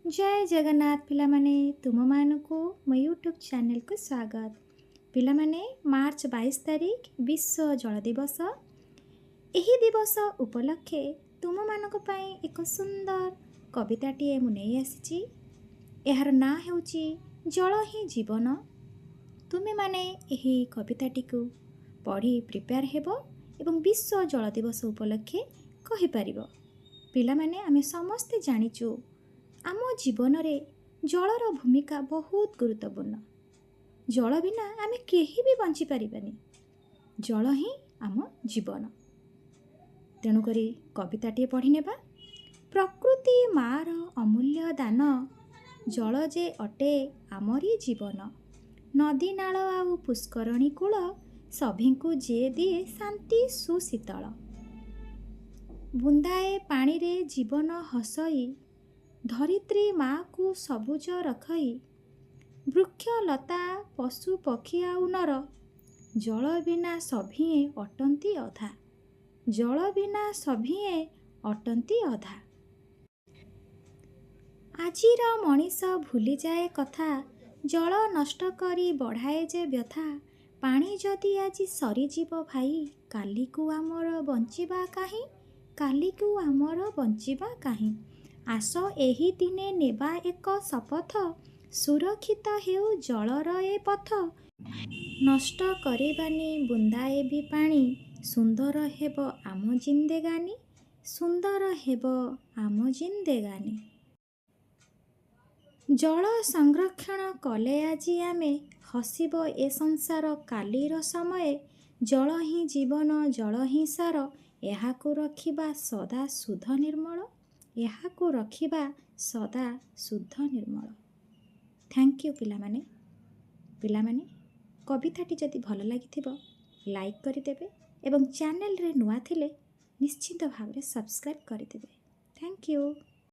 ଜୟ ଜଗନ୍ନାଥ ପିଲାମାନେ, ତୁମମାନଙ୍କୁ ମୋ ୟୁଟ୍ୟୁବ୍ ଚ୍ୟାନେଲକୁ ସ୍ୱାଗତ। ପିଲାମାନେ, ମାର୍ଚ୍ଚ 22 ତାରିଖ ବିଶ୍ୱ ଜଳ ଦିବସ। ଏହି ଦିବସ ଉପଲକ୍ଷେ ତୁମମାନଙ୍କ ପାଇଁ ଏକ ସୁନ୍ଦର କବିତାଟିଏ ମୁଁ ନେଇ ଆସିଛି। ଏହାର ନାଁ ହେଉଛି ଜଳ ହିଁ ଜୀବନ। ତୁମେମାନେ ଏହି କବିତାଟିକୁ ପଢ଼ି ପ୍ରିପେୟାର ହେବ ଏବଂ ବିଶ୍ୱ ଜଳ ଦିବସ ଉପଲକ୍ଷେ କହିପାରିବ। ପିଲାମାନେ, ଆମେ ସମସ୍ତେ ଜାଣିଛୁ, ଆମ ଜୀବନରେ ଜଳର ଭୂମିକା ବହୁତ ଗୁରୁତ୍ୱପୂର୍ଣ୍ଣ। ଜଳ ବିନା ଆମେ କେହି ବି ବଞ୍ଚିପାରିବାନି। ଜଳ ହିଁ ଆମ ଜୀବନ। ତେଣୁକରି କବିତାଟିଏ ପଢ଼ିନେବା। ପ୍ରକୃତି ମାର ଅମୂଲ୍ୟ ଦାନ, ଜଳ ଯେ ଅଟେ ଆମରି ଜୀବନ। ନଦୀ, ନାଳ ଆଉ ପୁଷ୍କରଣୀ କୂଳ, ସଭିଙ୍କୁ ଯିଏ ଦିଏ ଶାନ୍ତି ସୁଶୀତଳ। ବୁନ୍ଦାଏ ପାଣିରେ ଜୀବନ ହସଇ, ଧରିତ୍ରୀ ମାକୁ ସବୁଜ ରଖଇ। ବୃକ୍ଷ, ଲତା, ପଶୁ, ପକ୍ଷୀ ଆଉ ନର, ଜଳ ବିନା ସଭିଏଁ ଅଟନ୍ତି ଅଧା। ଜଳ ବିନା ସଭିଏଁ ଅଟନ୍ତି ଅଧା। ଆଜିର ମଣିଷ ଭୁଲିଯାଏ କଥା, ଜଳ ନଷ୍ଟ କରି ବଢ଼ାଏ ଯେ ବ୍ୟଥା। ପାଣି ଯଦି ଆଜି ସରିଯିବ ଭାଇ, କାଲିକୁ ଆମର ବଞ୍ଚିବା କାହିଁ? କାଲିକୁ ଆମର ବଞ୍ଚିବା କାହିଁ? ଆସ ଏହି ଦିନେ ନେବା ଏକ ଶପଥ, ସୁରକ୍ଷିତ ହେଉ ଜଳର ଏ ପଥ। ନଷ୍ଟ କରିବାନି ବୁନ୍ଦାଏ ବି ପାଣି, ସୁନ୍ଦର ହେବ ଆମ ଜିନ୍ଦେଗାନୀ, ସୁନ୍ଦର ହେବ ଆମ ଜିନ୍ଦେଗାନୀ। ଜଳ ସଂରକ୍ଷଣ କଲେ ଆଜି ଆମେ, ହସିବ ଏ ସଂସାର କାଲିର ସମୟେ। ଜଳ ହିଁ ଜୀବନ, ଜଳ ହିଁ ସାର, ଏହାକୁ ରଖିବା ସଦା ଶୁଦ୍ଧ ନିର୍ମଳ। ଏହାକୁ ରଖିବା ସଦା ଶୁଦ୍ଧ ନିର୍ମଳ। Thank you ପିଲାମାନେ। ପିଲାମାନେ, କବିତାଟି ଯଦି ଭଲ ଲାଗିଥିବ, ଲାଇକ୍ କରିଦେବେ ଏବଂ ଚ୍ୟାନେଲରେ ନୂଆ ଥିଲେ ନିଶ୍ଚିତ ଭାବରେ ସବସ୍କ୍ରାଇବ୍ କରିଦେବେ। Thank you.